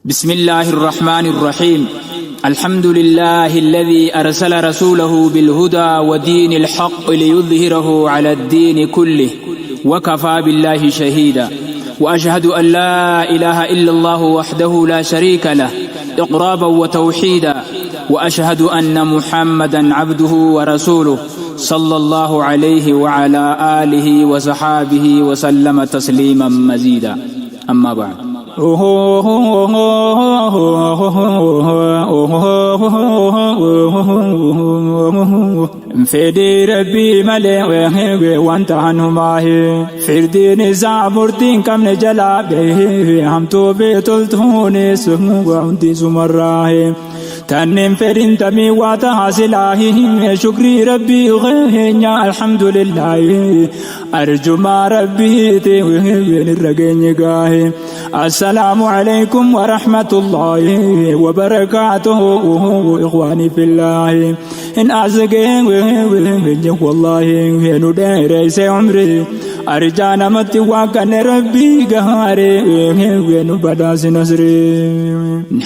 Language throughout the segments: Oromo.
بسم الله الرحمن الرحيم. الحمد لله الذي أرسل رسوله بالهدى ودين الحق ليظهره على الدين كله وكفى بالله شهيدا. وأشهد أن لا إله إلا الله وحده لا شريك له إقرابا وتوحيدا، وأشهد أن محمدا عبده ورسوله صلى الله عليه وعلى آله وصحابه وسلم تسليما مزيدا. أما بعد. Fedhii Rabbii malee wanta hanumaahi firdiin isaa murtiin qabne jalaa bahee hamtuu fi toltuunis hundi sumarraahi tanneen fedhin tamii waa tahaa silaahi shukrii Rabbii keenya alhamdulillaahi arjumaa Rabbiiti irra geenye gaahi. السلام عليكم ورحمة الله وبركاته إخواني في الله. إن أزقين والله ندير عمري أرجانا متواكن ربي قهاري وين نصري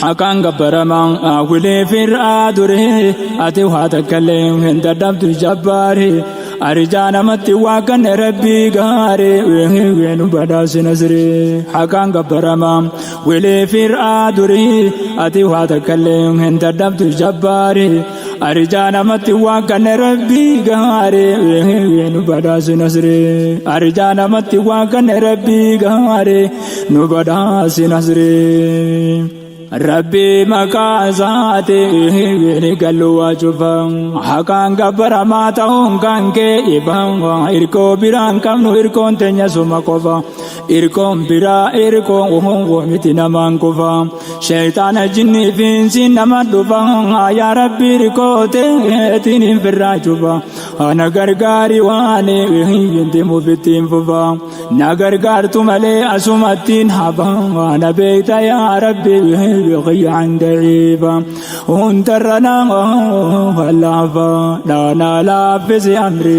حقا قبرما أولي في الرادري أتي وهاتكلم هند دبت جباري arjaa namatti waa kanne Rabbii gaarii nu badhaasi nasrii. Haqaan gabbaramaa wilee fir'aa durii ati waa takkallee hin dadhabdu jabbaarii. Arjaa namatti waa kanne Rabbii gaarii nu badhaasi nasrii. Arjaa namatti waa kanne Rabbii gaarii nu badhaasi nasrii. Rabbii maqaa isaatiin gallu waa cufa haqaan gabbaramaa ta'uun kan kee ifa. Irkoo biraan qabnu, irkoon teenya suma qofa. Irkoon biraa irkoo miti, namaan kufa. Sheeyxaana jinnii fi insiin nama dhufa. Yaa Rabbi, irkoo teetiin hin firraa cufa. Na gargaari, waan hinti mufittiin fufa. Na gargaartu malee asumattiin hafa. Na beekta yaa Rabbi qiyyan daciifa. Hundarra laafa dhaanaa laaffisi amri.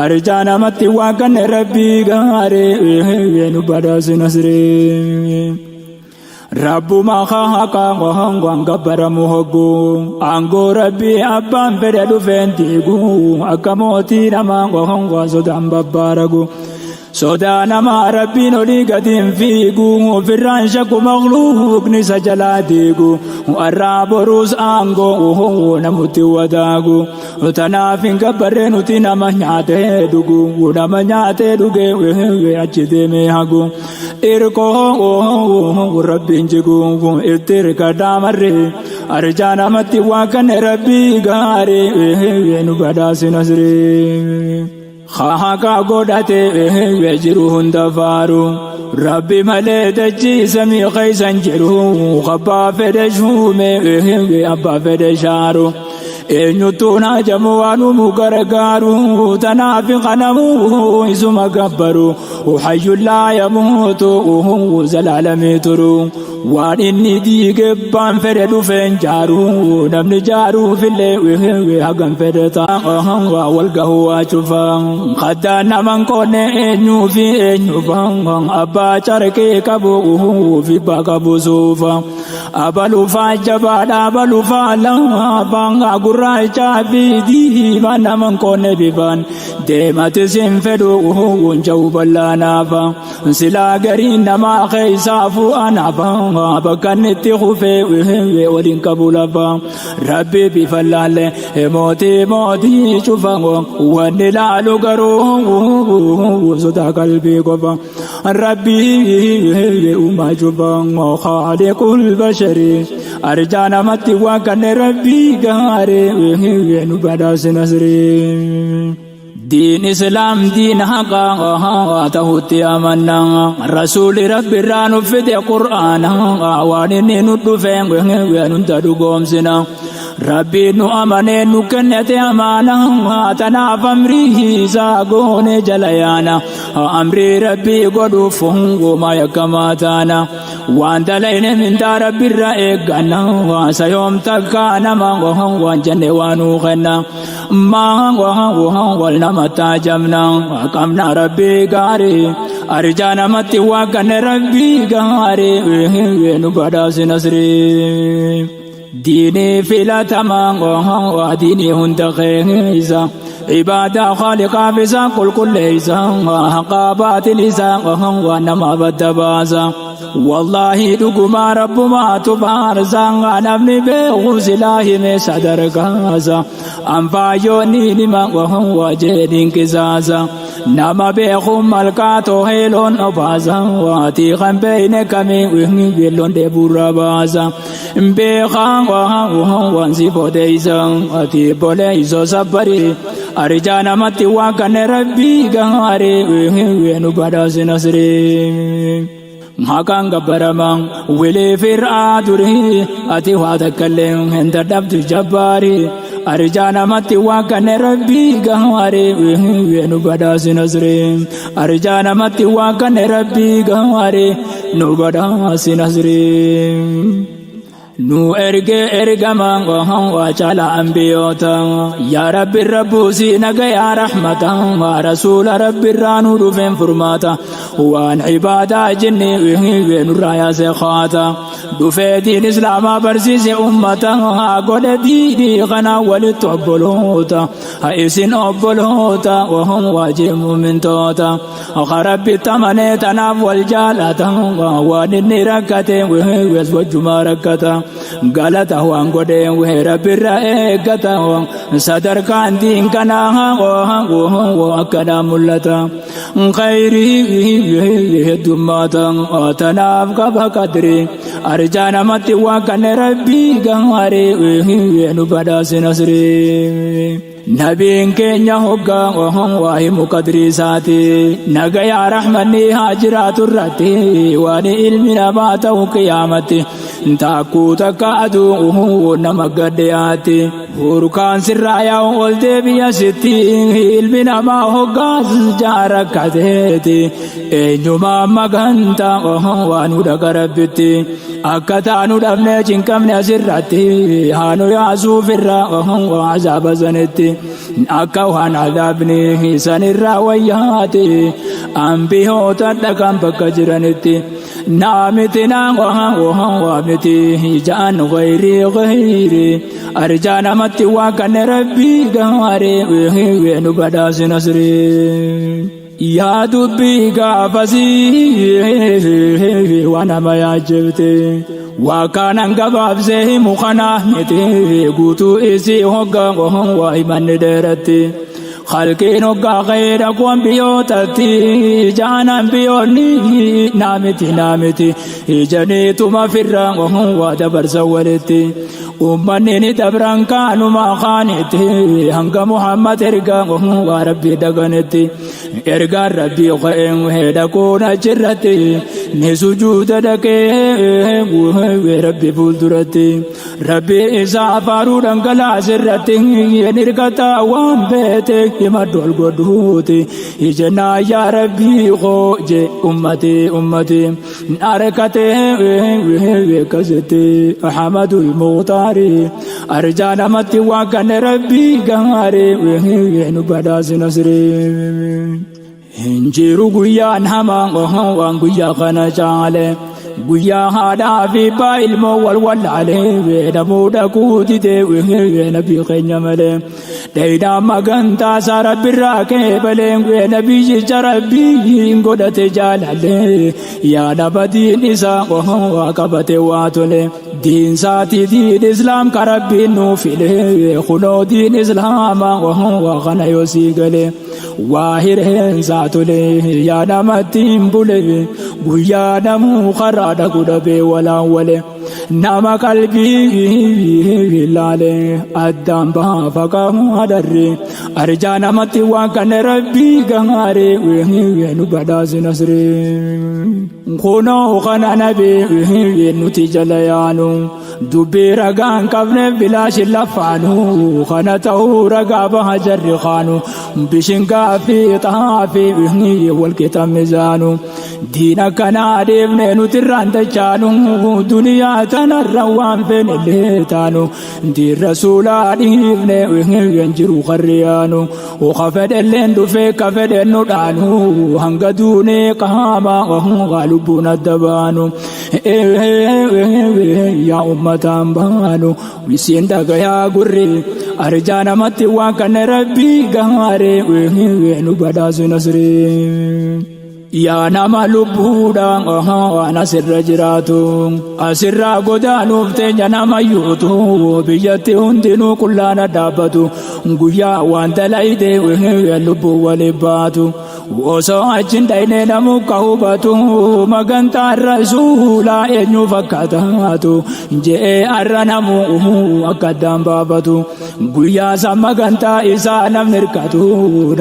Arjaa namatti waa kanne Rabbii gaarii nu badhaasi nasrii. Rabbuma haqa waan gabbaramu hoggu aangoo Rabbii abbaan fedhe dhufeen diigu. Akka mootii namaa waan sodaan babbaaragu. Sodaa namaa Rabbiin olii gadiin fiigu. Ofirraan shakku makluuqni isa jalaa diigu. Har'aa boruus aangoo namutti wadaagu. Tanaaf hin gabbarree nuti nama nyaatee dhugu. Nama nyaatee dhugee achi deemee hagu. Irkoo Rabbiin jigu itti hirkadhaa marree. Arjaa namatti waa kanne Rabbii gaarii nu badhaasi nasrii. Haqa godhate jiru hunda faaru. Rabbi malee dachii samii keeysan jiru. Abbaa fedhe shuume, abbaa fedhe shaaru. Eenyuttuu naajamu waan uumu gargaaru. Tanaaf qanamuu isuma gabbaru. Hayyuun laa yamuutu zalaalamii turu. Waan inni diige baan fedhe dhufeen jaaru. Namni jaaruufillee hagam fedhe ta'a wal gahuu waa cufa. Kaddaan naman qoonne eenyuu fi eenyufa. Abbaa carqii qabu fi abbaa qabu suufa. Abalufaa jabaadha, abalufaa laafaa, gurraachaa fi diimaa naman qoonne bifaan. Deematis hin fedhu hunja'u bal'aanaafa. Silaa gariin namaa keessaa fu'anaafa. Bakka inni itti kufee waliin qabu lafa. Rabbi bifa laalle mootii mootii cufa. Wanni laalu garuu sodaa qalbii qofa. Rabbi uumaa cufa khaaliqul bashari. Arjaa namatti waa kanne Rabbii gaarii nu badhaasi nasrii. Diin Islaam diin haqaa ta'utti amanna. Rasuuli Rabbi irraa nu fide Qur'aana. Waan inni nu dhufe hunda dhugoomsina. Rabbi nu amanee nu kennete amaana. Tanaaf amrii isaa goone jala yaana. Amrii Rabbii godhuuf hungumaa yakkamaa taana. Waan dalayne mindaa Rabbi irraa eegganna. Sayoom takkaa nama waan jenne waa nuu kenna. Maa wal nama taajabna qabna Rabbii gaarii. Arjaa namatti waaqanne rabbii gaarii nu badhaasi nasrii. Diinii filatamaa diinii hunda keessa. Ibaadaa khaaliqaaf isaa qulqulleessa. Haqaa baatil isaa waan nama badda baasa. Wallaahi dhugumaa rabbumaatu faarsa. Namni beeku silaa hime sadarkaasa. Anfaayyoonni nima wajeeniin qisaasa. Nama beeku malkaa toohee loon obaasa. Waatii kan beeyne kamii weelloon dheebuurra baasa. Beekaa waan si bodeessa. Ati boleessoo sabbarii. Arjaa namatti waan kana rabbii gaarii nu badhaasi nasrii. Maqaan gabbaramaa wilee fir'aa durii ati waa takkallee hin dadhabdu jabbaarii. Arjaa namatti waan kana rabbii gaarii nu badhaasi nasrii. Arjaa namatti waan kana rabbii gaarii nu badhaasi nasrii. Nu erge ergamaan waa caala ambiyoota yaa rabbi rabbuusii nagayaa rahmata waa rasuula rabbirraa nu dhufeen furmaata waan ibaadaa jenne nurraa yaase kaata dhufee diin islaamaa barsiise ummata haa godhe diinii kana walitti obboloota haa isin obboloota wahum waajib mumintoota haa rabbi tamanee tanaaf wal jaalata waan inni rakkate wees wajjumaa rakkata. Galata waan godhee wee rabbirra eeggata sadarkaan diin kanaa akkanaa mul'ata khayrii heddummaata tanaaf qaba qadri arjaa namatti waan kana rabbii gaarii nu badhaasi nasrii. Nabiin keenya hoggaa waa himu qadrii isaati nagayaa rahmanni haa jiraatu irratti waan ilmi namaa ta'u qiyaamatti taakkuu takka aduu nama gadhiyaatti hurkaan sirraa yaa'u ol deebi'a sitti ilmi namaa hoggaas jaarakkateeti eenyumaa maganta waan dhaqa rabbitti akka taanu dhabnee cinqabne asirratti haanu yaasuufirra azaaba sanitti akka waan azaabni sanirraa wayyaati ambiyoota dhaqan bakka jiranitti naamiti naamiti ja'an ghayrii ghayrii arjaa namatti waan kana rabbii gaarii nu badhaasi nasrii. Yaa dubbii gaafasii waan nama yaajjifte waa kanan gabaabsee himu kana miti guutuu isii hoggaa waa himanni dheeratti. Khalqiin hoggaa khayra kuwan biyyootatti jaanan biyyoonni naamiti naamiti ijaniituma firra waa dabarsa walitti. Uummanni ni dabran kaanuma kaanitti hanga Muhammad ergaa waa rabbii daganitti. Ergaan rabbii ka'een dhaquun achirratti ni sujuuda dhaqee rabbi fuulduratti. Rabbi isaa faaruu dhangalaasirratti hin hirkata waan beete himadhu ol godhuuti. Ijennaa yaa rabbii koo je ummati ummati harkatee akkasitti Ahmadul Mukhtaari arjaa namatti waan kana rabbii gaarii nu badhaasi nasrii. Hinjiru guyyaan hamaa waan guyyaa kana caale guyyaa haadhaa fi abbaa ilmoo wal wallaale namuu dhaquu didee nabii keenya malee dheeydaa magantaa isaa rabbirraa keebalee nabiyyicha rabbiin godhate jaalalee yaa nama diin isaa waa qabate waa tole diin isaatii diin islaam ka rabbiin nuu file kunoo diin islaamaa waa kana yoo sii galee. Waa hireensaa tole yaa namatti hin bule guyyaa namuu karaa dhaqu dhabee walaan wale nama qalbii laale addaan baafa qadarri arjaa namatti waan kana rabbii gaarii nu badhaasi nasrii. Kunoo kana nabii nuti jala yaanu dubbii ragaan qabne bilaashi lafaanu kana ta'uu ragaa baha jarri kaanu bishingaa fi xaafii walqixa mizaanu diina kanaa deemne nuti irraa. irraan dachaanu duniyaa tanarra waan feene illee taanu diin rasuulaa dhiifne hin jiru qarriyaanu ka fedhelleen dhufee ka fedhen nu dhaanu hanga duunee qaama lubbuun adda baanu yaa ummataan baanu isiin dhagayaa gurri arjaa namatti waan kana rabbii gaaree nu badhaasu nasrii. Yaa nama lubbuudhaan waan asirra jiraatu asirraa godaanuuf teenya nama yuutu biyyatti hundinuu qullaana dhaabbatu guyyaa waan dalayde lubbuu waliin baatu osoo achiin dhayne namu ka hubatu magantaa rasuulaa eenyu fakkaataatu je'ee arra namu akka addaan baafatu guyyaa san magantaa isaa namni hirkatu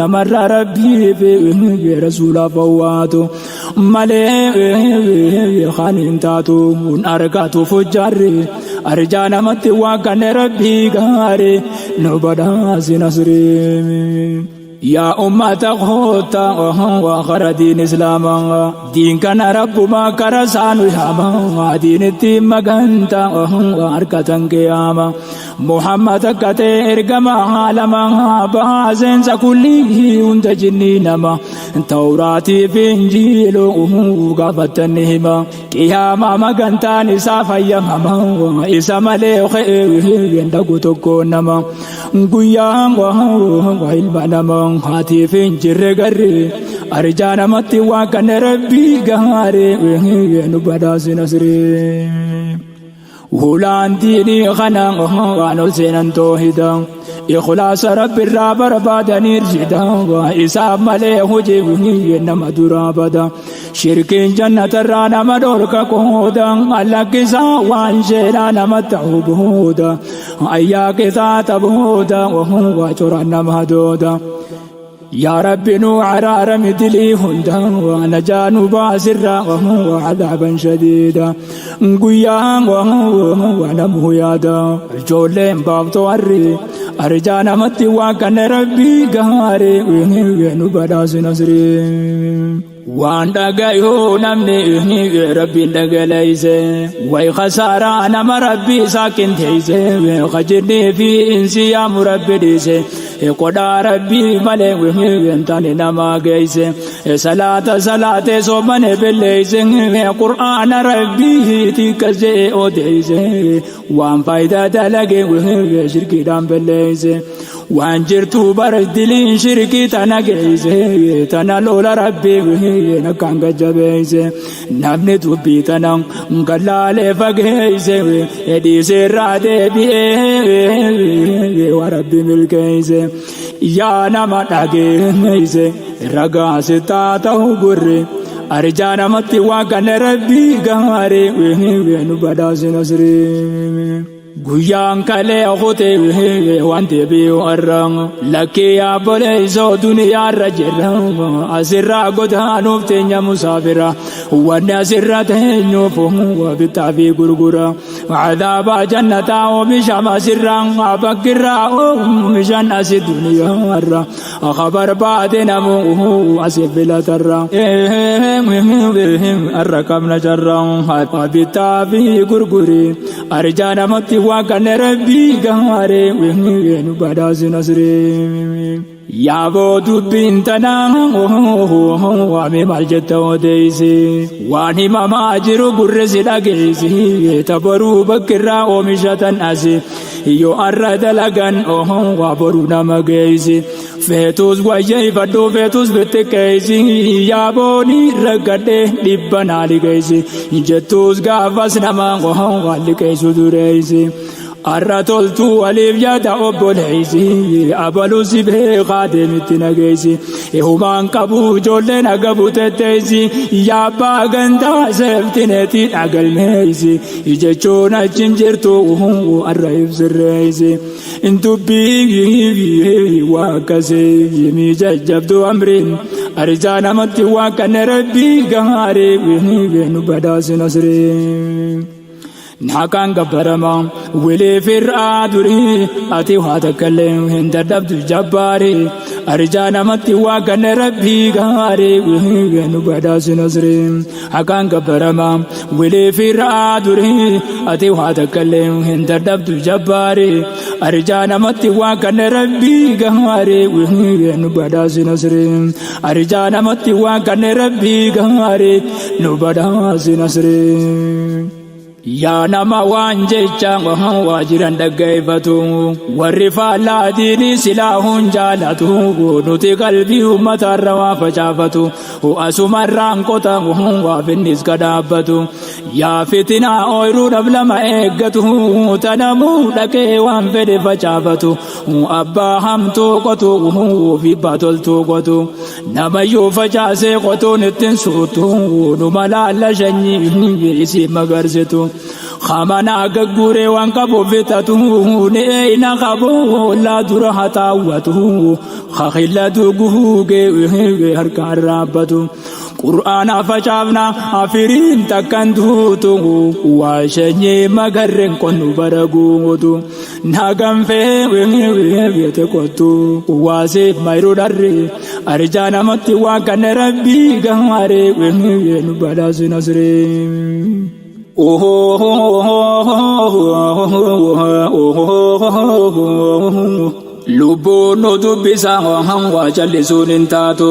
namarra rabbii fi rasuulaaf owwaatu malee kan hin taatu argatu fujjaarri arjaa namatti waan kanne rabbii gaarii nu badhaasi nasrii. Yaa ummata koota waa kara diin islaamaa diin kana rabbumaa kara saanu yaama diinitti maganta harkatan qiyaama Muhammad akka ta'e ergama haalama baaseensa kullii hunda jinnii nama tawraatii fi injiilu gaafattan ni hima qiyaama magantaan isaa fayyamama isa malee hin dhagu tokko nama guyyaan ilma nama haatiif hin jirre garri arjaa namatti waan kana rabbii gaarii nu badhaasi nasrii. Hulaan diinii kana waan ol seenan toohida ikhlaasa rabbi irraa barbaadanii rshida isaaf malee hojii nama duraa bada shirkiin jannatarraa nama dhorka qooda lakkisaa waan sheedhaa nama ta'u booda ayyaa qixaaxa booda waa coraan nama dooda. Yaa Rabbi nu araarami dilii hunda najaa nu baasirra cadaaban shadiida guyyaan namuu yaada ijoolleen baaftoo harri arjaa namatti waan kana rabbii gaarii nu badhaasi nasrii. Waan dhagayuu namni rabbiin dhagalayse way khasaaraa nama rabbii isaa qinteeyse kajinnii fi insi yaamu rabbi dhiise qodhaa rabbii malee hin taane nama geeyse salaata salaatee soomane belleeyse qur'aana rabbii xiqqasee odeeyse waan faayidaa dalage shirkiidhaan belleeyse waan jirtu bar diliin shirkii tana geeyse tana lola rabbii akkaan gajjabeeyse namni dubbii tana gallaalee fageeyse dhiiseerraa deebi'ee waa rabbi milkeeyse yaa nama dhageeyse ragaa sitaa ta'u gurri arjaa namatti waan kana rabbii gaarii nu badhaasi nasrii. Guyyaan kalee kutee waan deebi'u har'a lakkii yaabboleessoo duniyaarra jirra asirraa godaanuuf teenya musaafira wanni asirra teenyuuf bittaa fi gurgura cadaabaa jannataa oomishama asirraa bakkirraa oomishan asi duniyaarra akka barbaade namu asii filatarra har'a qabna carra bittaa fi gurguri arjaa namatti waan kana rabbii gaarii nu badhaasi nasrii. Yaaboo dubbiin tanaa waamee maal jetta odeessi waan himamaa jiru gurri si dhageessi tabaruu bakkirraa oomishatan asi yoo arra dalagan waa boruu nama geessi feetus wayyeeffadhu feetus bittiqqeessi yaabooni rakkadhe dhibba naa liqeessi jettus gaafas nama waan liqeessu dureessi. Arra toltuu waliif yaada obboleessi abaluu si beekaa deemitti nageessi humaan qabu ijoolleen agabu tetteessi yaabbaa gandaa seeftineetii dhagalmeessi jechuun achiin jirtu arra ibsirreessi dubbii waa akkasii mi jajjabdu amriin arjaa namatti waa kana rabbii gaarii nu badhaasi nasrii. Haqaan gabbaramaa wilee fir'aa durii ati waa takkallee hin dadhabdu jabbaari arjaa namatti waa ganne rabbii gaarii nu badhaasi nasrii. Haqaan gabbaramaa wilee fir'aa durii ati waa takkallee hin dadhabdu jabbaari arjaa namatti waa ganne rabbii gaarii nu badhaasi nasrii. Arjaa namatti waa ganne rabbii gaarii nu badhaasi nasrii. Yaa nama waan jecha waa jiran dhaggeeffatu, warri faallaa diinii silaa hun jaalatu, nuti qalbii uummatarra waa facaafatu, asumarraan qota waa finnis kadhaabbatu. Yaa fitinaa ooyiruudhaaf lama eeggatu, tanamuu dhaqee waan fedhe facaafatu, abbaa hamtuu qotu fi toltuu qotu, namayyuu facaasee qotuun ittiin suutu, numa laalla shanyii isii magarsitu. Kamanaa gagguuree waan qabu fitatu, ni eeyna qabu laa dura hataawwatu, kakillatu guugee harkaan raabbatu. Qur'aana facaafna afiriin takkan tuutu, waa shanyii magarreen qonnu bara guutu. Naganfee beete qottu waasiif mayruu dharri arjaa namatti waa kanne rabbii gaarii nu badhaasi nasrii. Lubbuun nu dubbisa waa callisuun hin taatu,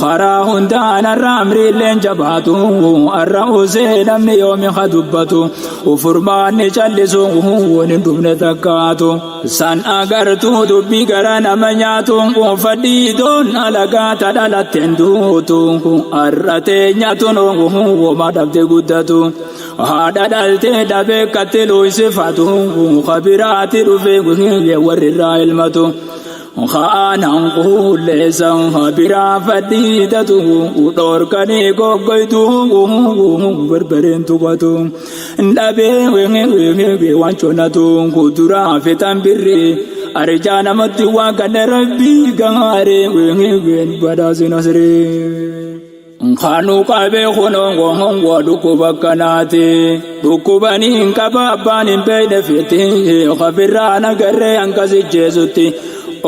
karaa hundaan har'a amriilleen jabaatu, har'a usee namni yoomi ha dubbatu, furmaanni callisu waan hin dhufne takkaatu. San agartuu dubbii gara nama nyaatu, fadhiidoon alagaa tadhalatteen duutu, har'a teenyatun woma dhabde guddatu. Haadha dhaltee dhabee katti luysifatu, kabiraati dhufee warri irraa ilmatu. Kaanaan qulleessa biraa fadhiidatu, dhoorkanii goggoytu barbareen tuqatu. Dhabee waan conatu kuduraa fixan birri arjaa namatti waa ganne rabbii gaarii badhaasi nasrii. Kanu qabee kunoo dhukkuba akkanaati. Dhukkubanii hin qaba abbaan hin beekne fiti. Kafirraa nagarree hanqasi jeesutti.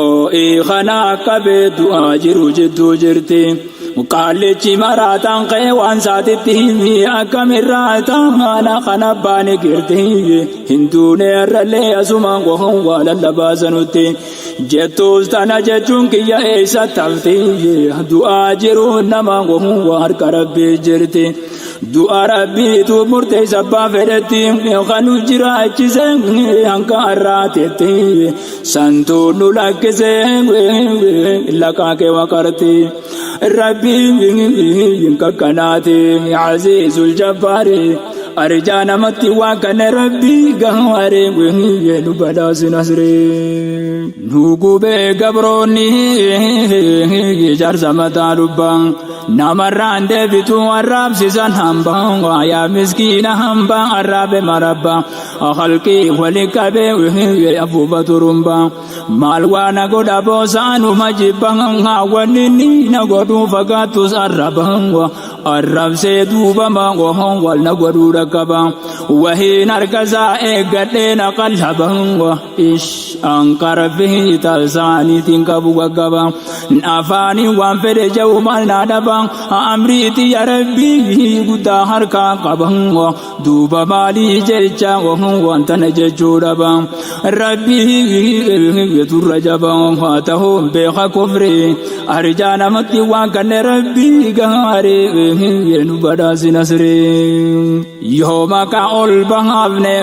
Oo'ii kana qabee du'aa jiru jidduu jirti. Qaallichi maraataan ka'ee waan saatitti himi akkamirraa taana kana abbaan girti. Hin duune har'allee asumaan gohoon waa lallabaasanutti. Jettuus tana jechuun kiyya eessa tafti. Du'aa jiru nama gohoon waa harka rabbii jirti. Du'a rabbiitu murteessa abbaa fedhetti kan nu jiraachise hanqa har'aatetti. Santuu nu lakkise laqaa kee waqarti. Rabbiin kakkanaati aziizul jabbaari. Arjaa namatti waa kana rabbii gaarii nu badhaasi nasrii. Nu gubee gabroonni jaarsa mataa lubbaa namarraan deebitu arraabsisan hambaa, yaa miskiina hambaa arraabe marabbaa halqii wali qabee afuufa turumbaa. Maal waa na godha boosaanuma jibba, wanni inni na godhuu fakkaattus arraba arrabsee duubama wal na godhuu dhaqqaba. Wahiin harkasaa eeggadhee na qallaba, ish anqarfii tasaaniitiin qabu gaggaba. Afaanii waan fedhe ja'u maal na dhaba, amriiti ya rabbii guddaa harkaa qaba. Duuba maalii jecha wanta na jechuu dhaba. Rabbii turra jaba haa ta'u beeka kufri arjaa namatti waan kanne rabbii gaarii nu badhaasi nasrii. Yoo maqaa ol bahaafne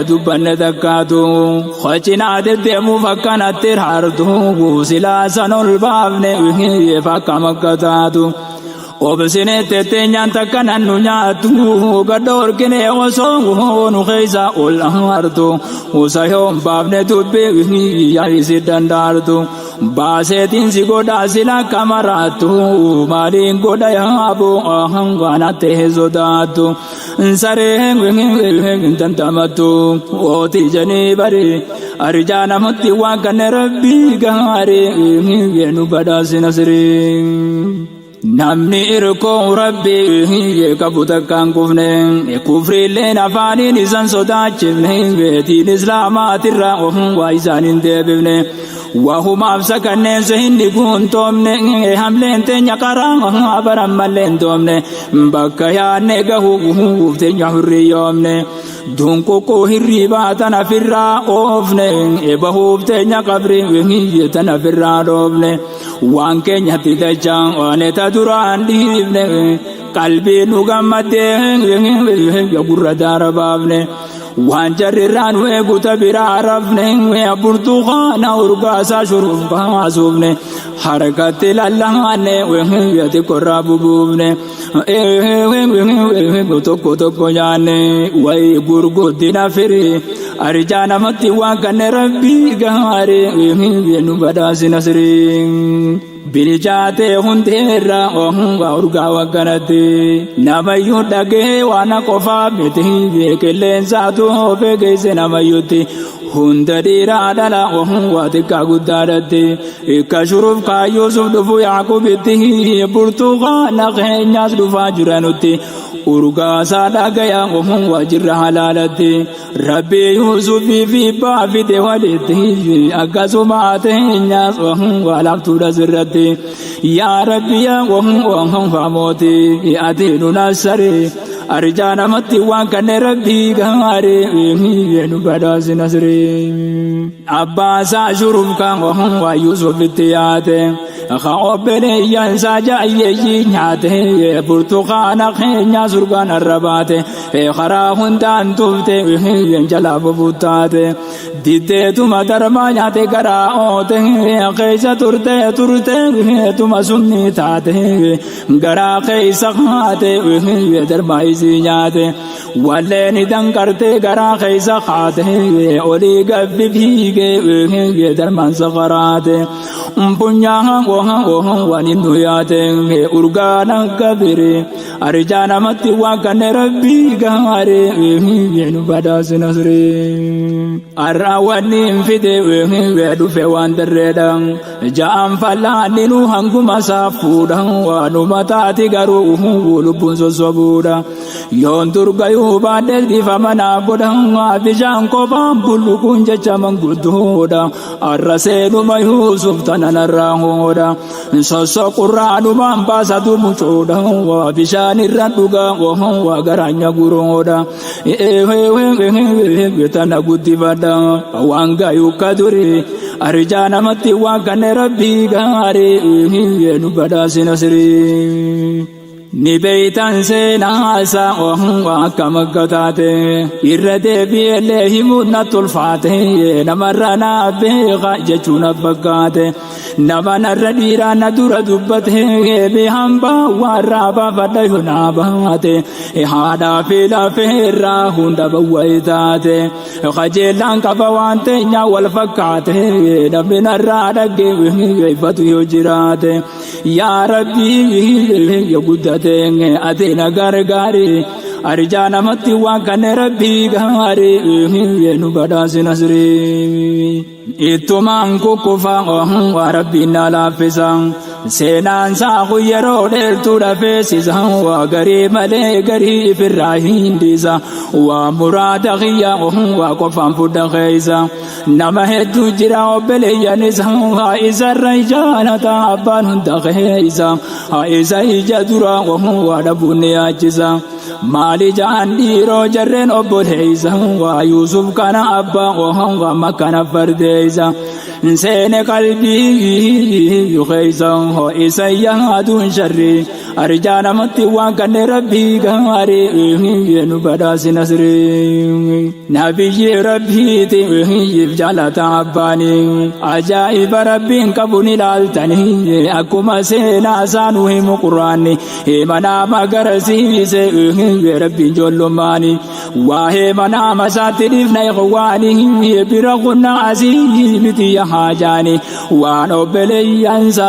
dubbanne takkaatu hocinaa deddeemuuf akkanatti raartu, silaa san ol baafne fakka makka taatu. Obsine tetteenyaan takka nannu nyaattu, gadhoorkine osoo nu keessa ol hartu, usa yoon baafne dubbii yaa'isi danda'artu. Baaseetiin si godhaa sila kamaraattu, maaliin godha yaabu hangaanatte sodaattu. Sareen dandamattu ootii janii bari arjaa namatti waan kanne rabbii gaarii nu badhaasi nasrii. Namni irkoo Rabbii qabu takkaan kufne, kufriilleen afaaniin isan sodaachifne, beetiin islaamaatirraa waa isaan hin deebifne. Wahumaaf sakanneen hinni guuntoomne, hamleen teenya karaa baran mallee hin toomne, bakka yaadne gahuuf teenya hurriyyoomne. Dunquqquu hirribaa tana firraa oofne, bahuuf teenya qabrii tana firraa dhoofne. Waan keenyatti dachaa waan ta duraan dhiifne, qalbii nu gammaddee gurra daara baafne. Waan jarrirraa nu eegu ta biraa rafne, burtukaana urgaasaa shuruuf kaasuufne, harkatti lallaanne xiqqorraa bubuufne. Tokko tokko nyaanne wayi gurguddina firii arjaa namatti waan kanne Rabbii gaarii nu badhaasi nasrii. Bilchaatee hundeerra waa urgaa wagganatti namayyuu dhagee waan qofaa miti, qilleensaatu oofee geesse namayyuutti, hunda dhiiraa dhala waa xiqqaa guddaadhatti, ikka shuruuf kaayyuusuuf dhufu Yaaqubitti, burtukaana keenyaas dhufaa jiranutti, urgaasaa dhagaya waa jirra halaalatti. Rabbii Yuusufii fi baafite walitti, akkasuma teenyaas waa laaftuudha sirratti. Yaa Rabbi, yaa mootii, ati nu nassari, arjaa namatti waan kanne Rabbii gaarii nu badhaasi nasrii. Abbaasaa shuruuf kan waa Yuusufitti yaate, ka obboleeyyansaa jaayyeeyyii nyaate, burtukaana keenyaa surgaan arrabaate, karaa hundaan tufte jalaa bubuttaate, diddeetuma darmaa nyaate, garaa oote keessa turte turte tuma summii taate, garaa keessa kaate darmaa isii nyaate, walleen danqarte garaa keessa kaate, olii gabbi fiigee darmaan safaraate, funyaa waan inni yaate urgaan akka biri arjaa namatti waan kanne Rabbii gaarii nu badhaasi nasrii. Har'a wanni hin fide dhufe waan darreedha, ja'an fallaanni nu hanguma saafuudha, waanuma taati garuu lubbuun sossobuudha. Yoon durgayuu baadhee dhiifama naa godha, bishaan kophaan bulluquun jecha manguddoodha. Har'a seenuma Yuusuf tana narraa hoodha, sossoqurraanumaan baasatu mucoodha, bishaan irra dhugaa waa garaanya guroodha. Tana guddifadha waan gaayuu ka duri, arjaa namatti waan kanne Rabbii gaarii nu badhaasi nasrii. Ni beeytan seenaasaa akkam akka taate, irra deebi'ellee himuun na tolfaate, namarra naa beeka jechuun na fakkaate, nama narra dhiiraa na dura dubbate, hambaa warraa baafadha yoo naa baate, haadhaa fi lafeerraa hunda bawwa'ee taate, qajeellaan qaba waan teenyaa wal fakkaate, namni narraa dhaggee ifatu yoo jiraate. Yaa Rabbii yoo guddate ati na gargaari, arjaa namatti waan kanne Rabbii gaarii nu badhaasi nasrii. Ittumaan kukkufa waa Rabbiin na laaffisa, seenaan saaku yeroo dheertuu dhafeessisa, waa garii malee garii ifirraa hin dhiisa, waa muraada kiyya waa qofaan fudha keessa. Nama hedduu jira obboleeyyanis haa isarra jaalata abbaan hunda keessa, haa isa ija dura waa dhabuun ni yaachisa. Maali ja'an dhiiroo jarreen obboleessa waa Yuusuf kana abbaa amma kana fardeessa, seene qalbii keessa isa yaaduun sharri, arjaa namatti waan kanne Rabbii gaarii nu badhaasi nasrii. Nabiyyi Rabbiiti jaalata abbaanii, ajaa'iba Rabbiin qabu ni ilaaltanii, akkuma seenaa isaanuu himu quraanni, manaama agarsiise Rabbiin ijoollummaanii, waa'ee manaama isaatti dhiifna ikhwaanii, bira kunna asii miti haajaani, waan obboleeyyansa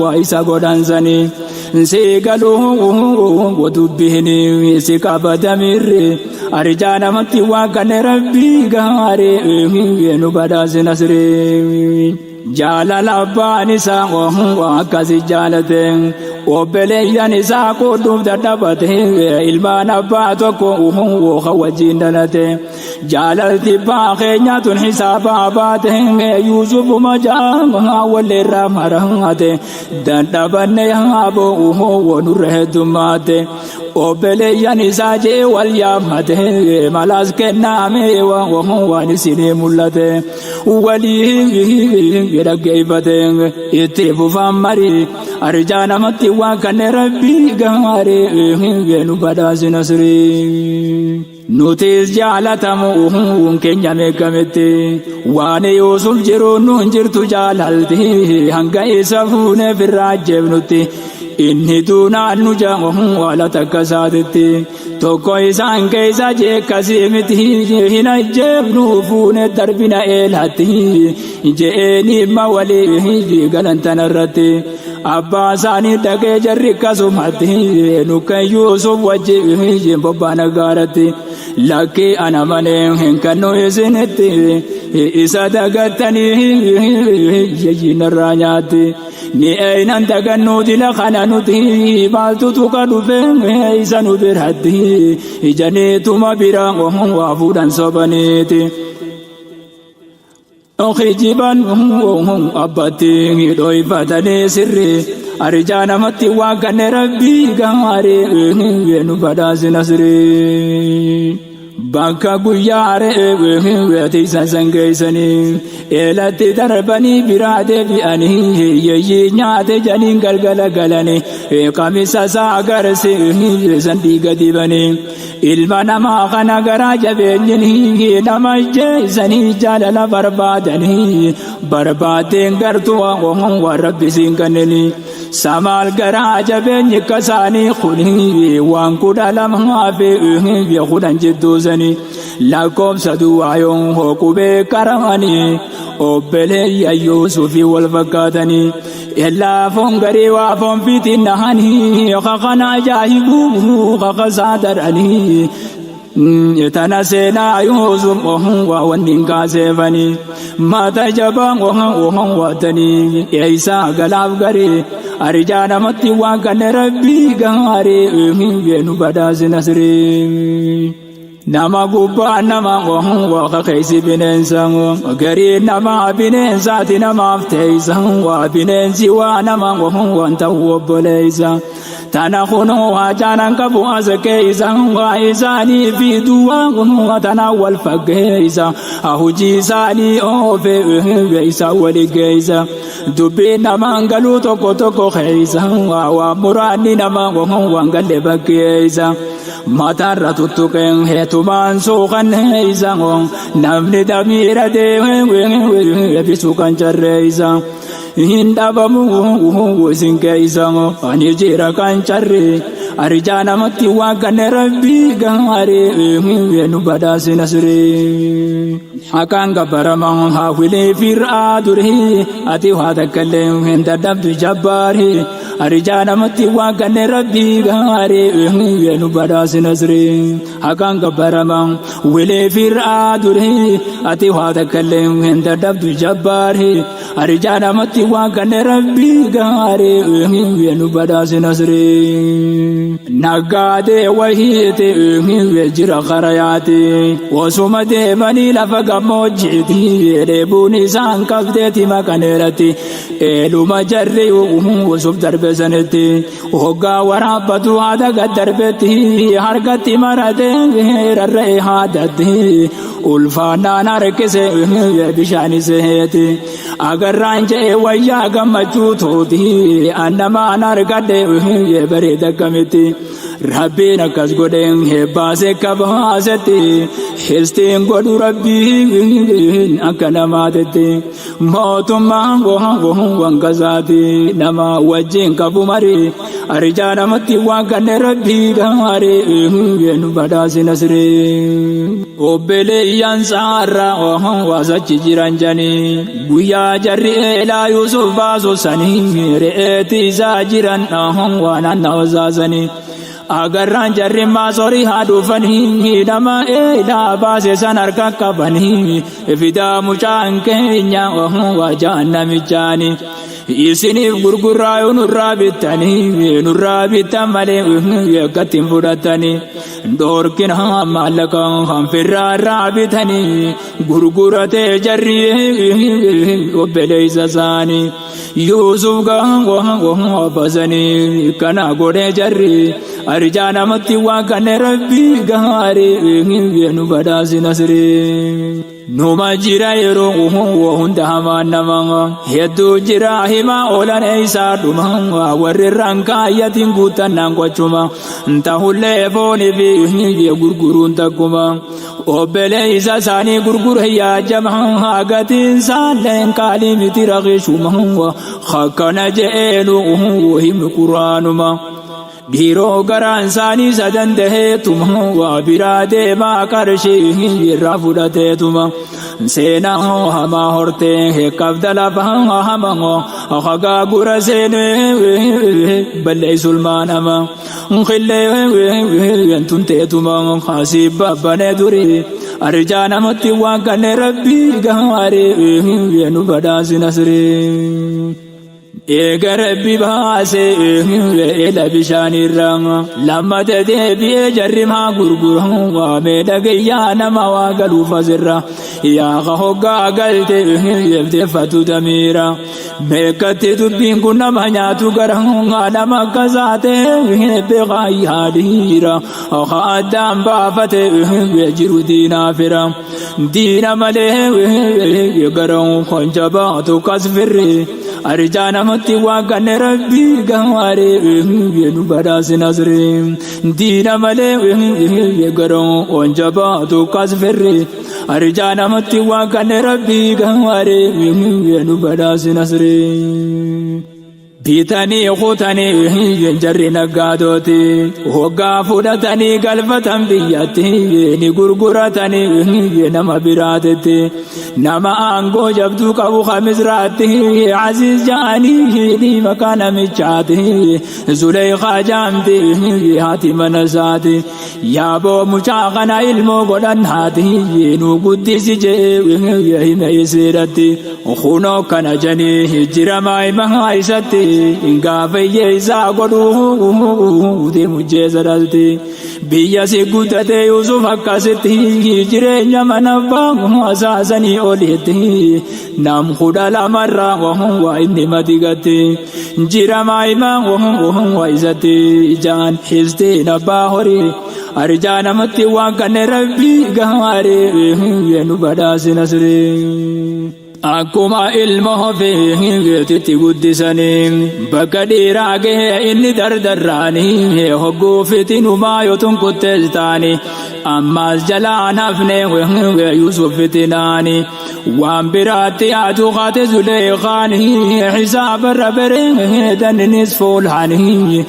waa isa godhansanii si galuu dubbiini si qabatamirri, arjaa namatti waan kanne Rabbii gaarii nu badhaasi nasrii. Jaalala abbaan isaa akkasi jaalate obboleeyyan isaa qoodduuf dadhabate ilmaan abbaa tokko wajjin dhalate jaalalti abbaa keenyaa tun hisaabaa baate Yuusufuma jaa walirraa marate dadhabanne yaaboo nurra heddummaate obboleeyyan isaa jee wal yaammate malaas kennaame waan isinii mul'ate walii dhaggeeffate itti fufan marii arjaa namatti waan kanne rabbii gaarii nu badhaasi nasrii. Nutis jaalatamu keenya meeqametti waan Yuusuf jiru nuun jirtu jaalalti hanga isa fuunee firraa ajjeefnutti inni duunaan nu jaala takka isaatitti tokko isaan keessa jeekkasii miti hin ajjeefnu fuunee darbina eelatti je'een himma walii galan tanarratti abbaa isaanii dhaqee jarri akkasumatti nukkan Yuusuf wajjin bobbaana gaaratti lakkii ana malee hin kennu isinitti isa dagattanii yeyyinarraa nyaatti ni eenan dagannuu dila kana nuti maaltu tuqa dhufe isa nu biratti ijaniituma bira waa fuudhan sobaniiti. Kijiban abbatti dhoyfatanii sirri arjaa namatti waan kanne rabbii gaarii nu badhaasi nasrii. Bakka guyyaa re'ee tiisan sangeessanii eelatti darbanii biraa deebi'anii yeeyyii nyaate janiin galgala galanii qamisa isaa agarsiisan dhiiga dibanii ilma namaa kana garaa jabeenyin nama jeessanii jaalala barbaadanii barbaadeen gartuu waan rabbi siin kennanii samaal garaa jabeenyi kasaanii kuni waan 12 fi 10 jidduusanii lakkoofsa duwwaayoon hoqubee qaramanii obboleeyyan Yuusufii wal fakkaatanii illaa foon garii waa foon fiitiin nahanii kakana ajaa'ibuu kakasaa daranii tana seenaa Yuusuf waa wanni hin kaaseefanii mata jabaa waatanii eeysaa galaaf garii arjaa namatti waan kanne rabbii gaarii nu badhaasi nasrii. Nama gubbaa nama waaqa keessa bineensa garii nama bineensaati namaaf teessa waa bineensi waa nama waan ta'u obboleessa tana kunoo haajaanan qabu as keessa waa isaanii fi duwwaa tana wal fakkeessa hojii isaanii oofe isa wali geessa dubbii namaan galuu tokko tokko keessa waa muraanni nama waan galle bakkeessa mataarra tuttuqeen heetumaan suuqanneessa namni damiira deebisu kan carreessa hin dhabamu isin keessa ani jira kan carre arjaa namatti waan kanne rabbii gaarii nu badhaasi nasrii. Haqaan gabbaramaa haawwilee fir'aa durii ati waa takkallee hin dadhabdu jabbaari arjaa namatti waan kanne rabbii gaarii nu badhaasi nasrii. Haqaan gabbaramaa wilee fir'aa durii ati waa takkallee hin dadhabdu jabbaari arjaa namatti waan kanne rabbii gaarii nu badhaasi nasrii. Naggaadee wahiiti jira karayaati osuma deemanii lafa gammoojjiiti dheebuun isaan qabdeeti maqaneeratti eeluma jarri Yuusuf darbe sanitti hoggaa waraabbatu haada gad darbetti harkatti marate rarra'e haadatti ulfaannaan harkise bishaan iseeti agarraan je'e wayyaa gammachuu tuuti annamaan argadhe bareeda akkamitti rabbiin akkas godheen heebbaase kabaasetti histiin godhu rabbiin akka namaatetti mootummaan waan kasaati nama wajjin qabu marii arjaa namatti waan kanne rabbii gaarii nu badhaasi nasrii. Obboleeyyan saarraa waasachi jiran janii guyyaa jarri eelaa Yuusuf baasu sanii re'eeti isaa jiran waan anna wasaasanii. Agarraan jarri maasorii haa dhufanii nama eelaa baase san harka qabanii fidaa mucaan keenya waajaan namichaani. Isiniif gurgurraa nurraa bittanii nurraa bittan malee akkatti hin fudhatanii dhoorkina maallaqa hanfirraa irraa bitanii gurguratee jarri obboleessa isaanii. Yuusuf gaangoo basanii kana godhee jarri arjaa namatti waan kana rabbii gaarii nu badhaasi nasrii. Numa jira yeroo hunda hamaan nama hedduu jira himaa oolan eeysaa dhuma warri irraan kaayyatiin guuttannaan qochuma tahullee foonii fi gurguruun takkuma obboleessa isaanii gurgure yaajama gatiin isaalleen qaalii miti raqiishuma akkana je'eenu himni quraanuma. Dhiiroo garaan isaanii isa danda'eetuma waa biraa deemaa qarshii irraa fudhateetuma seenaa hamaa hortee qabda lafa hamaa hagaa gura seenee balleessu ilmaan hamaa qillee tunteetuma asii babbanee durii arjaa namatti waan kanneen rabbii gaarii nu badhaasi nasrii. Eega rabbi baasee eela bishaanirra lammata deebi'ee jarri maa gurgura waamee dhagayyaa nama waa galuuf asirra yaa hoggaa galte eebdeeffatu damiira meeqatti dubbiin kun nama nyaatu gara nama akka saatee beekaa yaadiira addaan baafate jiru diinaa fira diina malee gara konjabaatu kasfirri arjaa namatti waan kanne rabbii gaarii nu badhaasi nasrii diina malee gara onjabaatu kasfirri arjaa namatti waan kanne rabbii gaarii nu badhaasi nasrii. Bitanii kutanii jarri nagaadooti hoggaa fudhatanii galfatan biyyatti ni gurguratanii nama biraatetti nama aangoo jabduu qabu kamisraatti Aziz ja'anii maqaa namichaati Zuleykaa jaamti haati mana isaati yaaboo mucaa kana ilmoo godhannaati nu guddisi jee hime isiidhatti kunoo kana janii jiramaa himaa isatti gaafa hiyyeessaa godhuu deemu jeessa dhalti biyya si guddate Yuusuf akkasitti jireenya mana asaasanii olitti nam kudha lamarraa waa inni madigatti jiramaa himaa waa isatti ijaan histiin abbaa horii arjaa namatti waan kanne rabbii gaarii nu badhaasi nasrii. Akkuma ilma ofiitti guddisanii bakka dhiiraa gahee inni dardarraanii hogguu fitinumaa yoo tunkuttees taanii ammas jalaan hafne Yuusuf fitinaanii waan biraatti yaadu kaate Zuleeqaanii xisaaba bareedanis fuulhaanii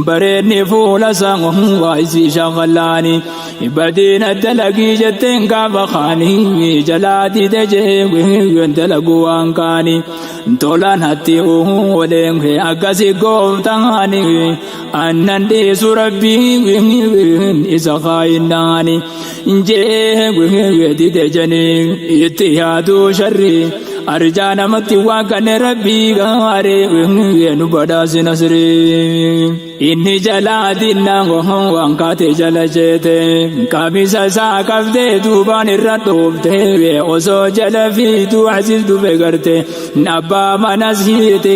bareedni fuula isaa waa isii shaqalaanii badiina dalagii jetteen gaafa kaanii jalaa dide jee dalagu waan kaanii tolaan hatti ooleen akkasi gooftaanii annan dhiisu rabbii isa kaayinnaanii jee dide janii itti yaaduu sharrii arjaa namatti waan kanne rabbii gaarii nu badhaasi nasrii. Inni jalaa dinnaan waan kaate jala jeete qamisa isaa qabdee duubaan irra dhoofte osoo jala fiituu Aziz dhufe garte abbaa manas hiite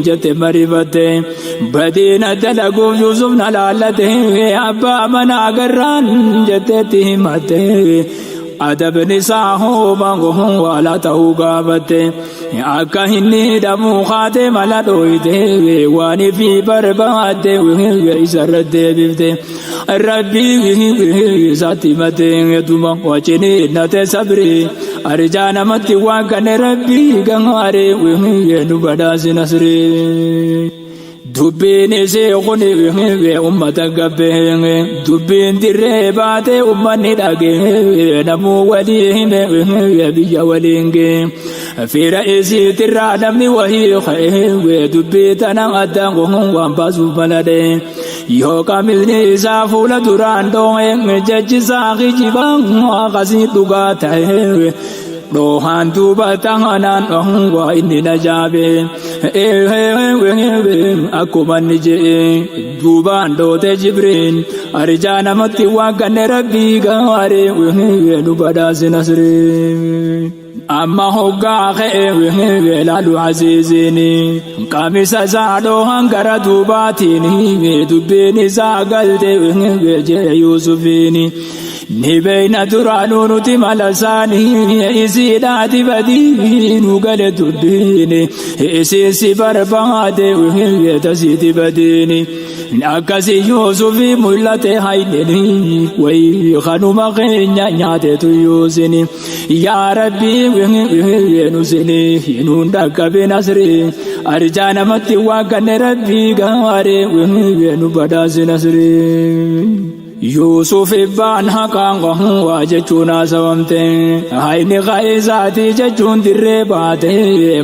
jette marifatte badiina dalaguuf Yuusuf na laallate abbaa mana agarraan jetteetti himatte adabni isaa hooma wala ta'uu gaafatte akka inni hidhamuu kaate mala dhooyte waan fi barbaadde isarra deebifte rabbii isaatti himate duma wajjin nate sabri arjaa namatti waan kanne rabbii gaarii nu badhaasi nasrii. Dubbiin isii kun ummata gabbee dubbiin dirree baatee ummanni dhagee namuu walii hime biyya waliin gee fira isiitirraa namni wahii ka'ee dubbii tana addaan waan baasuuf maladhe. Yoo qamisni isaa fuula duraan dhoo'e jechi isaa kijibaa akkasii dhugaa ta'e. Dhoohaan duuba taanaan waa inni na jaabe. Akkuma inni je'e duubaan dhoote Jibriin arjaa namatti waan ganne rabbii gaaree nu badhaase nasree. Amma hoggaa ka'e laalu aziiziin qamisa isaa dhoohan gara duubaatiin dubbiin isaa galte jee Yuusufiin. Ni beeyna duraanuu nuti mala isaanii isiidhaati badii nu gale dubbiin isiin si barbaade tasiiti badiini. Akkasii Yuusufii mul'ate haynini wayii kanuma keenya nyaatetu Yuusini. Yaa Rabbii nusini nuun dhaqqabe nasri arjaa namatti waan ganne Rabbii gaaree nu badhaase nasri. Yuusuf ibbaan haqaan waa jechuun haasawamte hayni qa'iisaatii jechuun dirree baate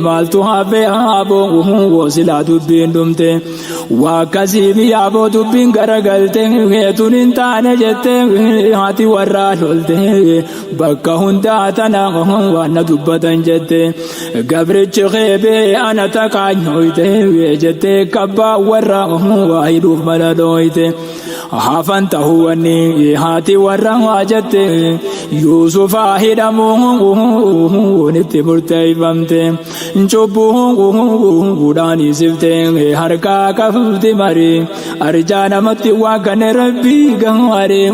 maaltu hafe haaboo silaa dubbiin dhumte waa akkasii miyaaboo dubbiin garagalte tun hin taane jette haati warraa lolte bakka hundaa tana waan na dubbatan jette gabrichi qeebee ana taqaanyoyte jette kabbaa warra waa hidhuuf mala dhooyte. Hafan ta'uu wanni haati warra waa jette Yuusufaa hidhamuun itti murteeffamte cubbuudhaan isifte harkaa qabdi marii arjaa namatti waa ganne rabbii gaaree.